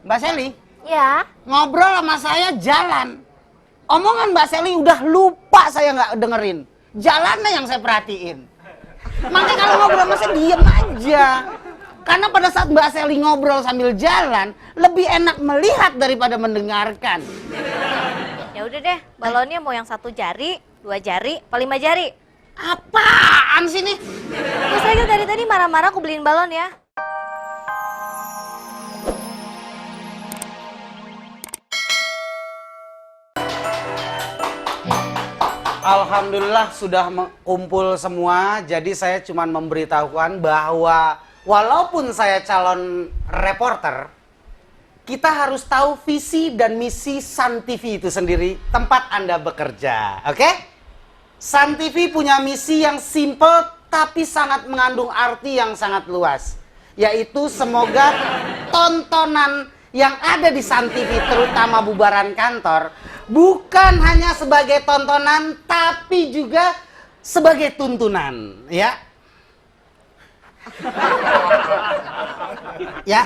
Mbak Seli? Ya. Ngobrol sama saya jalan. Omongan Mbak Seli udah lupa saya nggak dengerin. Jalannya yang saya perhatiin. Makanya kalau ngobrol sama saya diem aja. Karena pada saat Mbak Seli ngobrol sambil jalan, lebih enak melihat daripada mendengarkan. Ya udah deh, balonnya mau yang 1 jari, 2 jari, apa 5 jari? Apaan sih nih? Mas Ragil dari tadi marah-marah aku beliin balon ya. Alhamdulillah sudah kumpul semua, jadi saya cuma memberitahukan bahwa walaupun saya calon reporter, kita harus tahu visi dan misi Sun TV itu sendiri, tempat Anda bekerja, oke? Sun TV punya misi yang simple tapi sangat mengandung arti yang sangat luas, yaitu semoga tontonan yang ada di Sun TV, terutama bubaran kantor, bukan hanya sebagai tontonan, tapi juga sebagai tuntunan, ya. Ya.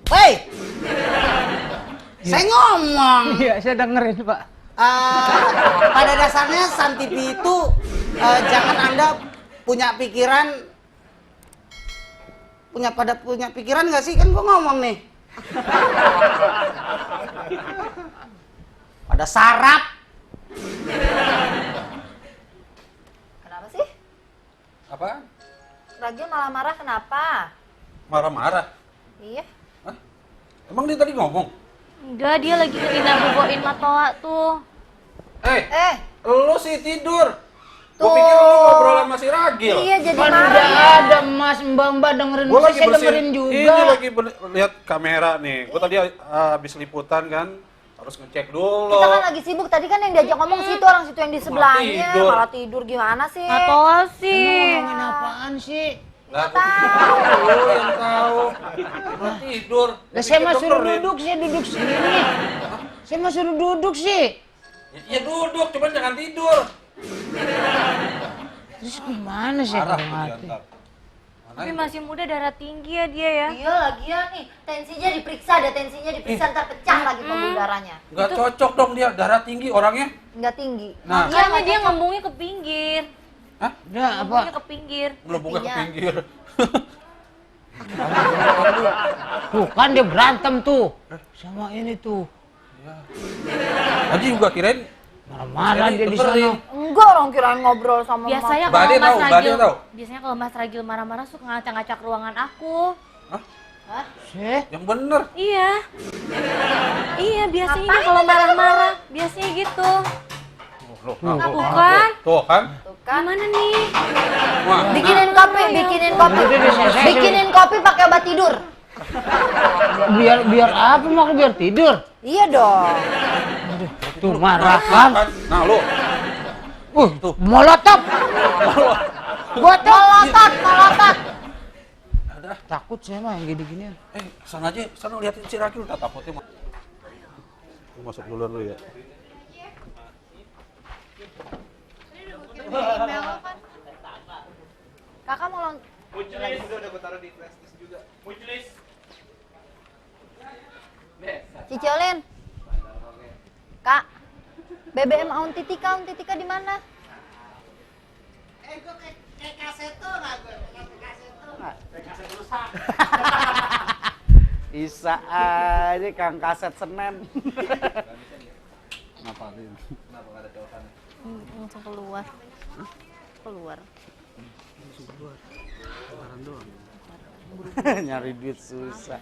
Hei, saya ngomong. Iya, saya dengerin, Pak. Pada dasarnya Sun TV itu jangan Anda punya pikiran, punya pikiran nggak sih? Kan gua ngomong nih. Pada sarap. Kenapa sih? Apa? Ragil malah marah kenapa? Marah-marah? Iya. Hah? Emang dia tadi ngomong? Enggak, dia lagi ngina boboin Matoa tuh. Lu sih tidur. Tuh. Gua pikir lu ngobrol sama si Ragil. Iya, jadi Kan marah. udah ada Mas, Mbak dengerin Gua musik, lagi saya bersihin. dengerin juga. Ini lagi lihat kamera nih. Gua tadi habis liputan kan, harus ngecek dulu. Kita kan lagi sibuk, tadi kan yang diajak ngomong situ, orang situ yang di sebelahnya tidur. malah tidur, gimana sih? Matoa Emang sih. ngomongin apaan sih? Nggak tahu. Lu yang tahu. Gua tidur. Lah saya mah suruh Dengerin. duduk, saya duduk sini. Saya mah suruh duduk sih. Ya duduk, cuman jangan tidur. Terus gimana sih Marah kalau tuh mati? diantar. Tapi masih muda, darah tinggi ya dia ya. Iya lagian nih, tensinya diperiksa, ada tensinya diperiksa, ntar pecah lagi pembuluh darahnya. Nggak cocok dong dia, darah tinggi orangnya. Nggak tinggi. Nah. Makanya dia ngembungnya ke pinggir. Hah? Udah apa? Ngembungnya ke pinggir. Belum buka ke Pipinya. pinggir. Tuh kan dia berantem tuh. Sama ini tuh. Tadi juga kirain Marah-marah dia di dengerin. sana. Enggak, orang kirain ngobrol sama Biasanya Mbak kalau Ade Mas tahu, Mbak Ade Ragil, tahu. biasanya kalau Mas Ragil marah-marah suka ngacak-ngacak ruangan aku. Sih. Yang bener. Iya. Iya, biasanya dia kalau marah-marah, biasanya gitu. Loh, Bukan? Tuh kan? Tuh kan. Gimana nih? Wah, Bikinin kopi, bikinin kopi. Udah deh, saya- Bikinin kopi pakai obat tidur. Biar apa mau biar tidur? Iya dong. Tuh marah kan. Nah lu, Tuh molotov. Gua tuh Melotot. takut saya mah yang gini-ginian. sana aja, sana liatin si Ragil udah takutnya mah. Lu masuk duluan lu ya. Kakak mau long. Cicilin. Kak, BBM Aunti Tika di mana? Gue kayak kaseto nggak gue? Kayak kaseto rusak. Bisa aja Kang Kaset Senen. Ngapain? Langsung keluar. Keluar. Nyari duit susah.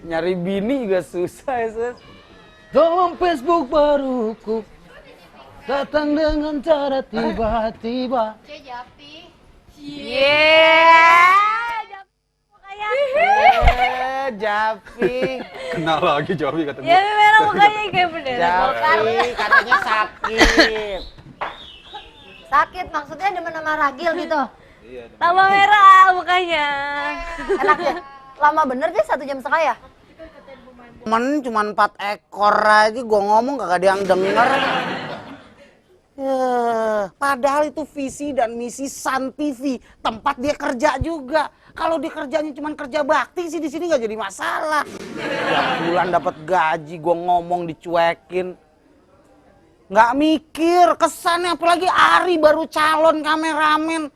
Nyari bini juga susah ya, Sus. Dalam Facebook baruku datang dengan cara tiba-tiba. Japi. Kenal lagi Jawi kata Ya merah mukanya kayak bener. Japi katanya sakit. Sakit maksudnya demen sama Ragil gitu. Tambah merah mukanya. Enak ya. Lama bener dia 1,5 jam ya? Cuman 4 ekor aja gua ngomong kagak ada yang denger. Padahal itu visi dan misi Sun TV, tempat dia kerja juga. Kalau dia kerjanya cuma kerja bakti sih di sini nggak jadi masalah. Tiap bulan dapat gaji, gue ngomong dicuekin. Nggak mikir kesannya, apalagi Ari baru calon kameramen.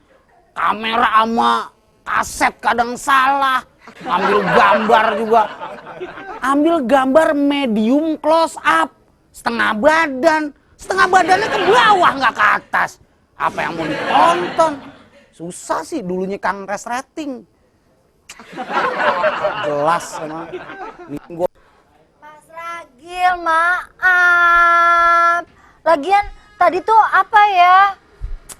Kamera sama kaset kadang salah. Ambil gambar juga. Ambil gambar medium close up. Setengah badan. Setengah badannya ke bawah nggak ke atas. Apa yang mau ditonton? Susah sih dulunya Kang Resleting. Jelas emang. Mas Ragil, maaf. Lagian tadi tuh apa ya?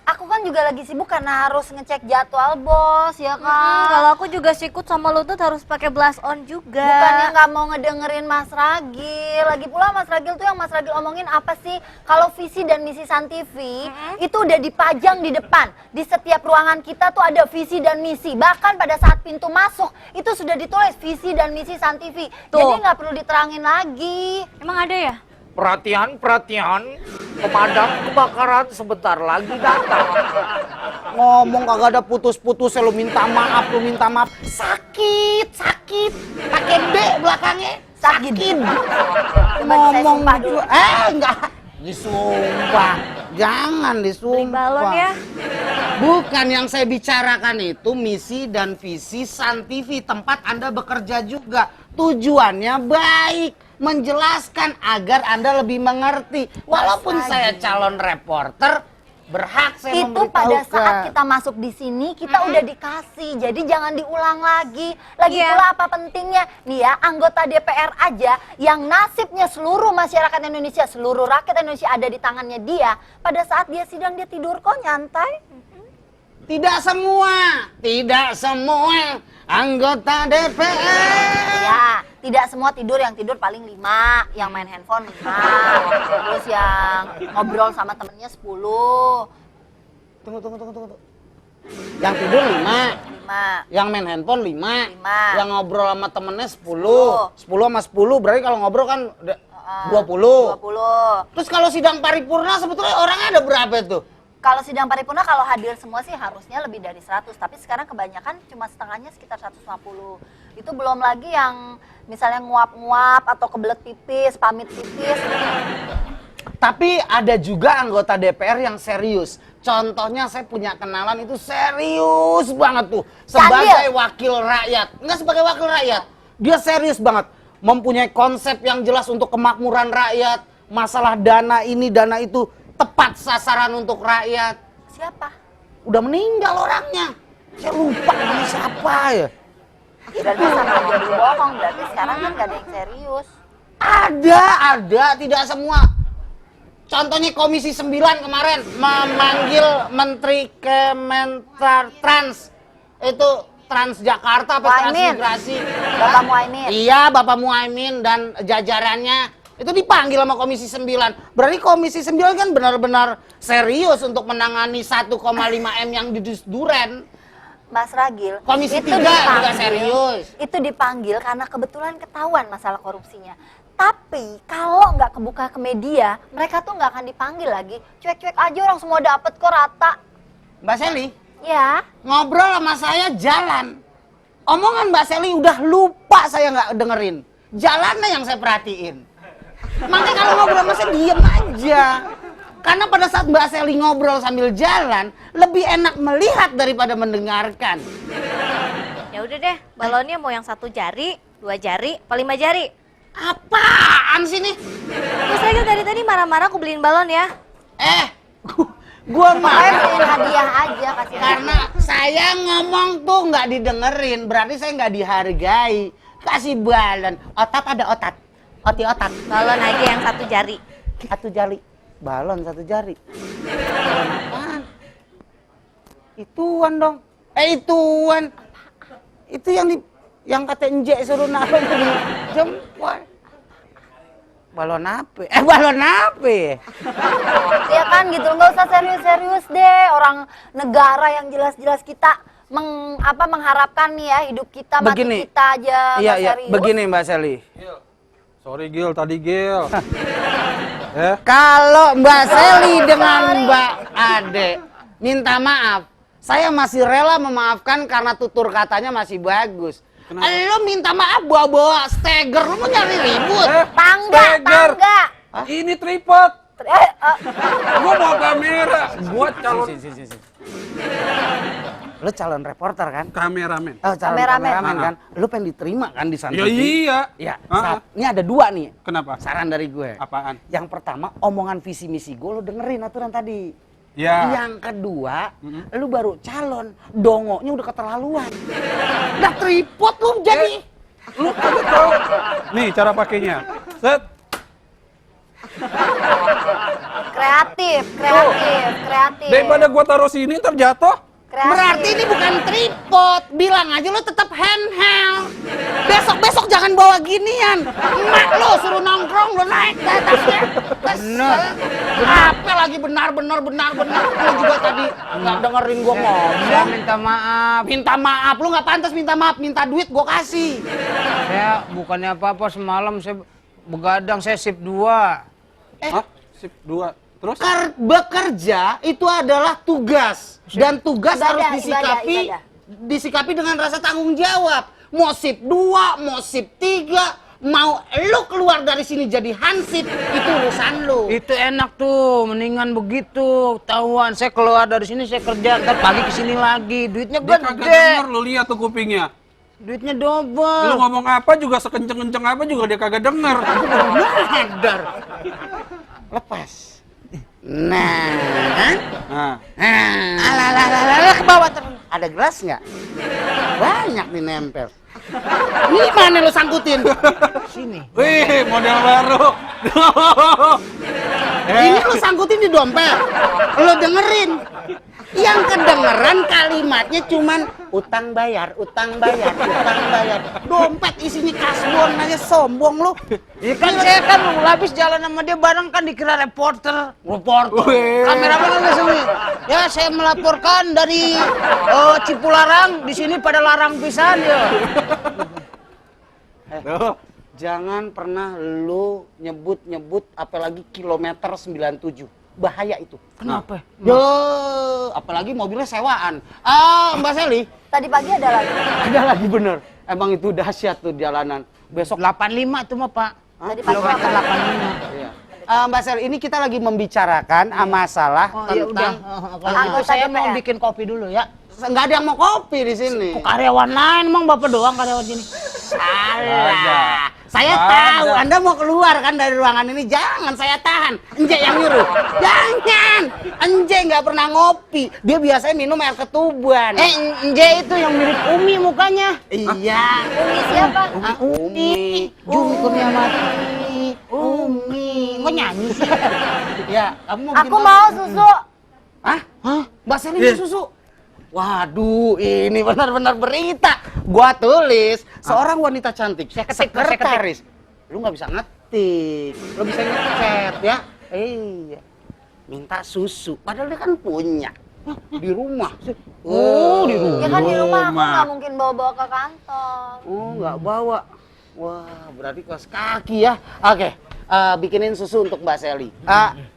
Aku kan juga lagi sibuk karena harus ngecek jadwal bos, ya kan? Kalau aku juga sikut sama Lutut harus pakai blast on juga. Bukannya nggak mau ngedengerin Mas Ragil. Lagi pula Mas Ragil tuh yang Mas Ragil omongin apa sih? Kalau visi dan misi Sun TV itu udah dipajang di depan. Di setiap ruangan kita tuh ada visi dan misi. Bahkan pada saat pintu masuk itu sudah ditulis visi dan misi Sun TV. Tuh. Jadi nggak perlu diterangin lagi. Emang ada ya? Perhatian, pemadam kebakaran sebentar lagi datang. Ngomong kagak ada putus-putus, lu minta maaf. Sakit. Pakai D belakangnya. Sakit. Coba saya Ngomong sumpah dulu. enggak. Disumpah. Jangan disumpah. Beli balon ya. Bukan yang saya bicarakan itu misi dan visi Sun TV, tempat Anda bekerja juga. Tujuannya baik, menjelaskan agar Anda lebih mengerti. Walaupun saya calon reporter, berhak saya Itu memberitahu pada ke- saat kita masuk di sini kita udah dikasih, jadi jangan diulang lagi. Lagi Iya. pula apa pentingnya nih ya, anggota DPR aja yang nasibnya seluruh masyarakat Indonesia, seluruh rakyat Indonesia ada di tangannya dia. Pada saat dia sidang dia tidur kok nyantai. Tidak semua anggota DPR. Ya, tidak semua tidur, yang tidur paling 5, yang main handphone 5, terus yang ngobrol sama temennya 10. Tunggu. Yang tidur 5. 5. Yang main handphone 5, 5. yang ngobrol sama temennya 10. 10 sama 10 berarti kalau ngobrol kan 20. 20. Terus kalau sidang paripurna sebetulnya orangnya ada berapa itu? Kalau sidang paripurna kalau hadir semua sih harusnya lebih dari 100, tapi sekarang kebanyakan cuma setengahnya sekitar 150. Itu belum lagi yang misalnya nguap-nguap atau kebelet pipis, pamit pipis. Tapi ada juga anggota DPR yang serius. Contohnya saya punya kenalan itu serius banget tuh. Sebagai wakil rakyat. Enggak sebagai wakil rakyat. Dia serius banget. Mempunyai konsep yang jelas untuk kemakmuran rakyat. Masalah dana ini, dana itu. Tepat sasaran untuk rakyat. Siapa? Udah meninggal orangnya. Saya lupa namanya siapa ya. Berarti sama aja bohong, berarti sekarang kan gak ada yang serius. Ada, tidak semua. Contohnya Komisi 9 kemarin memanggil Menteri Kementar Trans. Itu Transjakarta apa Muhaimin. Transmigrasi. Bapak Muhaimin. Iya, Bapak Muhaimin dan jajarannya. Itu dipanggil sama Komisi 9. Berarti Komisi 9 kan benar-benar serius untuk menangani 1,5 M yang di Duren. Mas Ragil, Komisi itu 3 juga dipanggil- serius. Itu dipanggil karena kebetulan ketahuan masalah korupsinya. Tapi kalau nggak kebuka ke media, mereka tuh nggak akan dipanggil lagi. Cuek-cuek aja orang semua dapet kok rata. Mbak Seli, Ya, ngobrol sama saya jalan. Omongan Mbak Seli udah lupa saya nggak dengerin. Jalannya yang saya perhatiin. Makanya kalau ngobrol sama saya diem aja. Karena pada saat Mbak Seli ngobrol sambil jalan, lebih enak melihat daripada mendengarkan. Ya udah deh, balonnya mau yang 1 jari, 2 jari, apa 5 jari? Apaan sih nih? Mas Ragil dari tadi marah-marah aku beliin balon ya. Gua saya marah. beliin hadiah aja kasih Karena saya ngomong tuh nggak didengerin, berarti saya nggak dihargai. Kasih balon. Otat ada otat. Otat. Balon aja yang 1 jari. 1 jari. Balon 1 jari. Balon apaan? Ituan dong. Ituan. Itu yang kata Enjek suruh naruh di jempol. Balon apa? Balon apa? Ya kan gitu, nggak usah serius-serius deh. Orang negara yang jelas-jelas kita mengharapkan nih ya hidup kita, Begini. mati kita aja nggak Iya, serius. begini Mbak Seli. Sorry Gil, tadi Gil. Kalau Mbak Seli dengan Mbak Ade minta maaf, saya masih rela memaafkan karena tutur katanya masih bagus. Lo minta maaf bawa-bawa steger, lo mau nyari ribut? Tangga, Steger. tangga. Ini tripod. Eh, Gua mau kamera. Gua calon Lo calon reporter kan? kameramen. Oh, calon Kameramen. kameramen kan? Lo pengen diterima kan di sana? Ya iya. Iya. Ah. Ini ada dua nih. Kenapa? Saran dari gue. Apaan? Yang pertama, omongan visi misi gue lo dengerin aturan tadi. Ya. Yang kedua, lu baru calon, dongonya udah keterlaluan. Udah tripod lu jadi. Lu kagak tahu. Nih cara pakainya. Set. kreatif, kreatif, kreatif. Daripada gua taruh sini ntar jatuh. Kreatif. Berarti ini bukan tripod. Bilang aja lu tetap handheld. Besok-besok jangan bawa ginian. Emak lu suruh nongkrong lu naik ke atasnya. Bener. Apa lagi benar. Lu juga tadi nggak dengerin gua ngomong. Saya minta maaf. Minta maaf, lu nggak pantas minta maaf, minta duit gua kasih. Saya bukannya apa-apa, semalam saya begadang, saya shift 2. Hah? Sip 2. Terus? Bekerja itu adalah tugas dan tugas Ibadah, harus disikapi ibadah. disikapi dengan rasa tanggung jawab. Mau sip 2, mau sip 3, mau lu keluar dari sini jadi hansip, itu urusan lu. Itu enak tuh, mendingan begitu. Tahuan saya keluar dari sini, saya kerja, ntar pagi kesini lagi. Duitnya Dia kagak gede. denger, lu lihat tuh kupingnya. Duitnya Lu double. ngomong apa juga sekenceng-kenceng apa juga dia kagak denger. Sadar. Lepas. Nah, kan? Nah, Alah, ke bawah terus. Ada gelas nggak? Banyak nih nempel. Ini mana lu sangkutin? Sini. wih model baru. Ini lu sangkutin di dompet. Lu dengerin. Yang kedengeran kalimatnya cuman utang bayar. Dompet isinya kasbon aja, sombong lu. Ya kan saya kan habis jalan sama dia bareng kan dikira reporter. Wih. Kameramen kan langsung nih. Ya saya melaporkan dari Cipularang, di sini pada larang pisan ya. Tuh. Jangan pernah lu nyebut apalagi kilometer 97. Bahaya itu. Kenapa? Yo, apalagi mobilnya sewaan. Mbak Seli, Tadi pagi ada lagi. ada lagi bener. Emang itu dahsyat tuh jalanan. Besok 85 itu mah Pak. Tadi pagi Kilometer apa? 85. Iya. Mbak Sel, ini kita lagi membicarakan masalah Oh ya udah. tentang Kalau gitu Anggota saya mau DPR. bikin kopi dulu ya. nggak ada yang mau kopi di sini. Kok karyawan lain emang Bapak doang karyawan sini? Salah. Saya Ada. tahu Anda mau keluar kan dari ruangan ini. Jangan saya tahan. Enje yang nyuruh. Jangan. Enje nggak pernah ngopi. Dia biasanya minum air ketuban. Nje itu yang mirip Umi mukanya. Iya. Umi siapa? Umi. Jumi Kurniawati. Umi. Kok nyanyi sih? Ya, kamu mau bikin Aku kopi? mau susu. Hah? Mbak Seli mau susu? Waduh, ini benar-benar berita. Gua tulis, seorang wanita cantik, Saya ketik, Mas, saya ketik. sekretaris. Lu nggak bisa ngetik, lu bisa ngechat ya. Iya. Minta susu, padahal dia kan punya. Hah, di rumah. Oh, di rumah. Ya kan di rumah aku Rumah. nggak mungkin bawa-bawa ke kantor. Oh, nggak bawa. Wah, berarti kaos kaki ya. Oke, bikinin susu untuk Mbak Seli.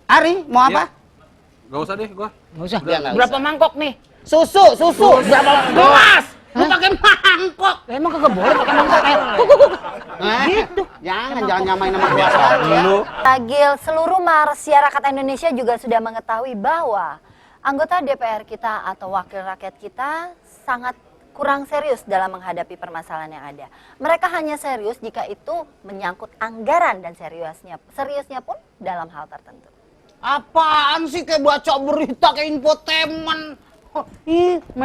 Ari, mau apa? Gak usah deh gua. Nggak usah. Dia nggak Berapa usah. mangkok nih? Susu. Berapa gelas? Lu pakai mangkok. Emang kagak boleh pakai mangkok kayak Gitu. Jangan nyamain sama gua ya. Lu Agil, seluruh masyarakat Indonesia juga sudah mengetahui bahwa anggota DPR kita atau wakil rakyat kita sangat kurang serius dalam menghadapi permasalahan yang ada. Mereka hanya serius jika itu menyangkut anggaran dan seriusnya pun dalam hal tertentu. Apaan sih kayak baca berita kayak infotainment?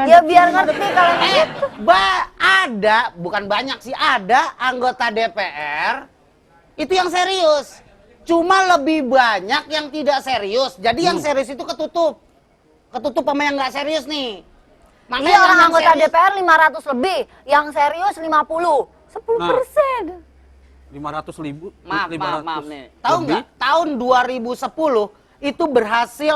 Ya biar ngerti kalian itu. Ada, bukan banyak sih, ada anggota DPR itu yang serius. Cuma lebih banyak yang tidak serius. Jadi yang serius itu ketutup. Ketutup sama yang nggak serius nih. Ini orang yang anggota serius- DPR 500 lebih, yang serius 50. 10%. 500.000. Maaf 500 nih. Tahu nggak? Tahun 2010 itu berhasil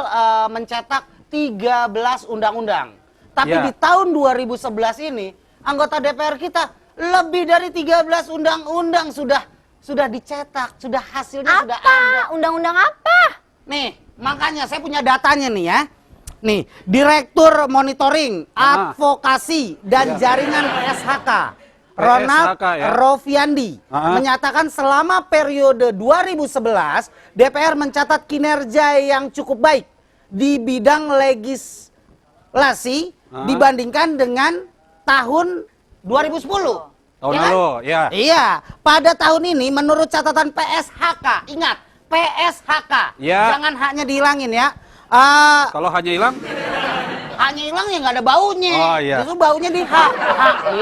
mencetak 13 undang-undang. Tapi Ya. di tahun 2011 ini anggota DPR kita lebih dari 13 undang-undang sudah sudah dicetak, sudah hasilnya sudah Apa? ada. Undang-undang apa? Nih, makanya saya punya datanya nih ya. Nih, Direktur Monitoring, Advokasi, dan Jaringan PSHK, Ronald PSHK, ya. Rofiandi, menyatakan selama periode 2011, DPR mencatat kinerja yang cukup baik di bidang legislasi dibandingkan dengan tahun 2010. Tahun Ya kan? lalu, ya. Iya, pada tahun ini menurut catatan PSHK, ingat PSHK, Ya. jangan hanya dihilangin ya. Kalau hanya hilang, Hanya hilang ya nggak ada baunya. Oh, iya. Justru baunya di H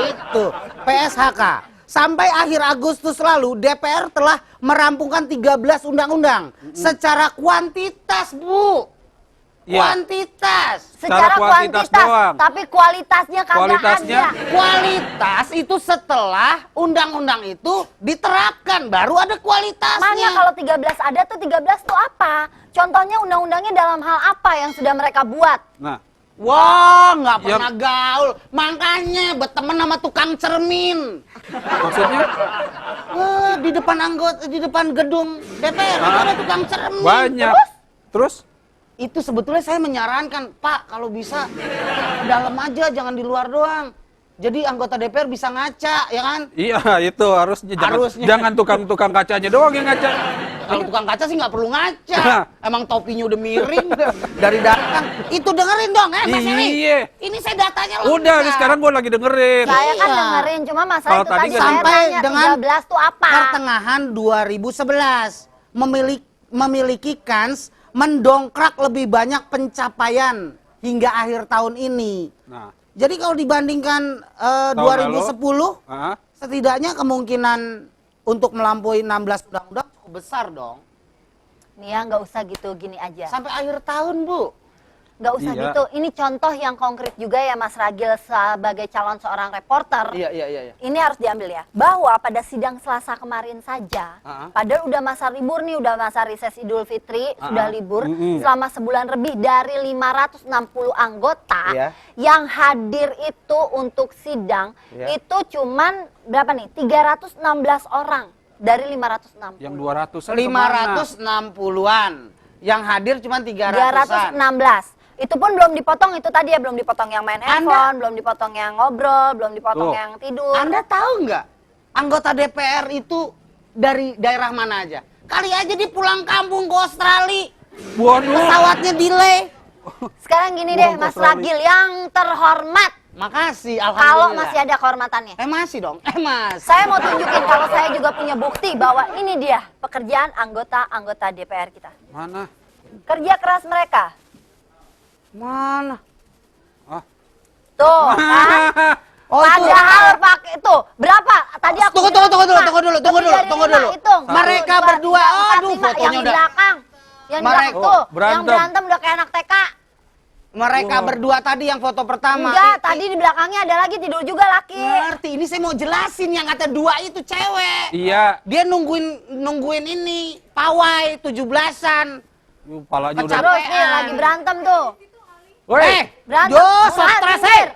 itu PSHK. Sampai akhir Agustus lalu DPR telah merampungkan 13 undang-undang secara kuantitas, Bu. Iya. Kuantitas. Secara kuantitas kuantitas, doang. tapi kualitasnya kagak Kualitasnya? ada. Kualitas itu setelah undang-undang itu diterapkan baru ada kualitasnya. Makanya kalau 13 ada tuh 13 tuh apa? Contohnya undang-undangnya dalam hal apa yang sudah mereka buat? nah, Wah, nggak Ya. pernah gaul. Makanya berteman sama tukang cermin. maksudnya Wah, di depan gedung DPR itu ada tukang cermin. banyak. Terus? Itu sebetulnya saya menyarankan, Pak, kalau bisa ke dalam aja, jangan di luar doang. Jadi anggota DPR bisa ngaca, ya kan? Iya, itu harusnya. Harusnya. Jangan tukang-tukang kacanya doang yang ngaca. Kalau tukang kaca sih nggak perlu ngaca. Nah. Emang topinya udah miring dari datang. Itu dengerin dong, Mas Eri. Iya. Ini saya datanya lengkap. Udah, nih sekarang gua lagi dengerin. Saya kan Iya. dengerin, cuma masalah Kalau itu tadi tadi nggak saya sampai tanya dengan 13 tuh apa? pertengahan 2011 memiliki kans mendongkrak lebih banyak pencapaian hingga akhir tahun ini. Nah, Jadi kalau dibandingkan Tahun 2010, ah, setidaknya kemungkinan untuk melampaui 16 undang-undang cukup besar dong. Nih ya, nggak usah gitu, gini aja. Sampai akhir tahun, Bu. Nggak usah Iya. gitu. Ini contoh yang konkret juga ya Mas Ragil sebagai calon seorang reporter. Iya. Ini harus diambil ya. Bahwa pada sidang Selasa kemarin saja, padahal udah masa libur nih, udah masa reses Idul Fitri, sudah libur selama sebulan lebih, dari 560 anggota Iya. yang hadir itu untuk sidang, Iya. itu cuman berapa nih? 316 orang dari 560. yang 200-an 560-an. Yang hadir cuma 300-an. 316. Itu pun belum dipotong, itu tadi ya, belum dipotong yang main handphone, belum dipotong yang ngobrol, belum dipotong Tuh. yang tidur. Anda tahu nggak? Anggota DPR itu dari daerah mana aja? Kali aja dia pulang kampung ke Australia. Waduh. Pesawatnya delay. Sekarang gini deh, Mas Ragil yang terhormat, Makasih, kalau alhamdulillah. masih ada kehormatannya. Masih dong. Mas. Saya mau tunjukin kalau saya juga punya bukti bahwa ini dia pekerjaan anggota-anggota DPR kita. Mana? Kerja keras mereka. Mana? Tuh, kan? Oh, itu. Padahal pakai itu berapa? Tadi aku Tunggu bilang dulu. Lebih dari lima, hitung. Mereka 1, 2, berdua, 3, 4, aduh 5, fotonya yang di udah. belakang. Yang di Mereka- belakang tuh, yang berantem. berantem udah kayak anak TK. Mereka berdua tadi yang foto pertama. Enggak, tadi di belakangnya ada lagi tidur juga laki. Ngerti, ini saya mau jelasin yang kata dua itu cewek. Iya. Dia nungguin ini pawai 17-an. Palanya udah. Terus nih lagi berantem tuh. Woi. Berantem. Yo, Murad, stres, minggir.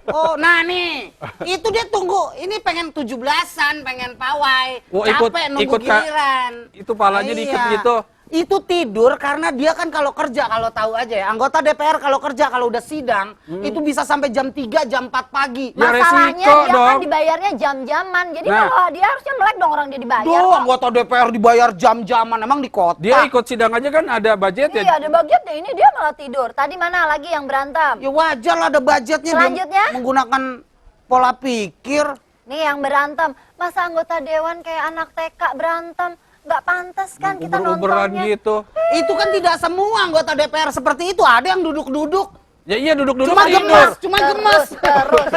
Oh, nah nih. Itu dia tunggu. Ini pengen 17-an, pengen pawai. Oh, Capek nunggu ikut, Kak. giliran. Itu palanya diikat Iya. gitu. Itu tidur karena dia kan kalau kerja, kalau tahu aja ya, anggota DPR kalau kerja, kalau udah sidang, itu bisa sampai jam 3, jam 4 pagi. Ya, Masalahnya resiko dia kan dong. dibayarnya jam-jaman. Jadi Nah. kalau dia harusnya melek dong orang dia dibayar. Duh, kok. anggota DPR dibayar jam-jaman, emang di kota. Dia ikut sidang aja kan ada budget Iya, ya. ada budgetnya. Ini dia malah tidur. Tadi mana lagi yang berantem? Ya wajar lah ada budgetnya. dia Selanjutnya? menggunakan pola pikir. Nih yang berantem. Masa anggota dewan kayak anak TK berantem? Nggak pantas kan kita Uber-uberan nontonnya. gitu. Itu kan tidak semua anggota DPR seperti itu. Ada yang duduk-duduk. Ya iya duduk-duduk Cuma tidur. gemas, cuma gemas. Terus.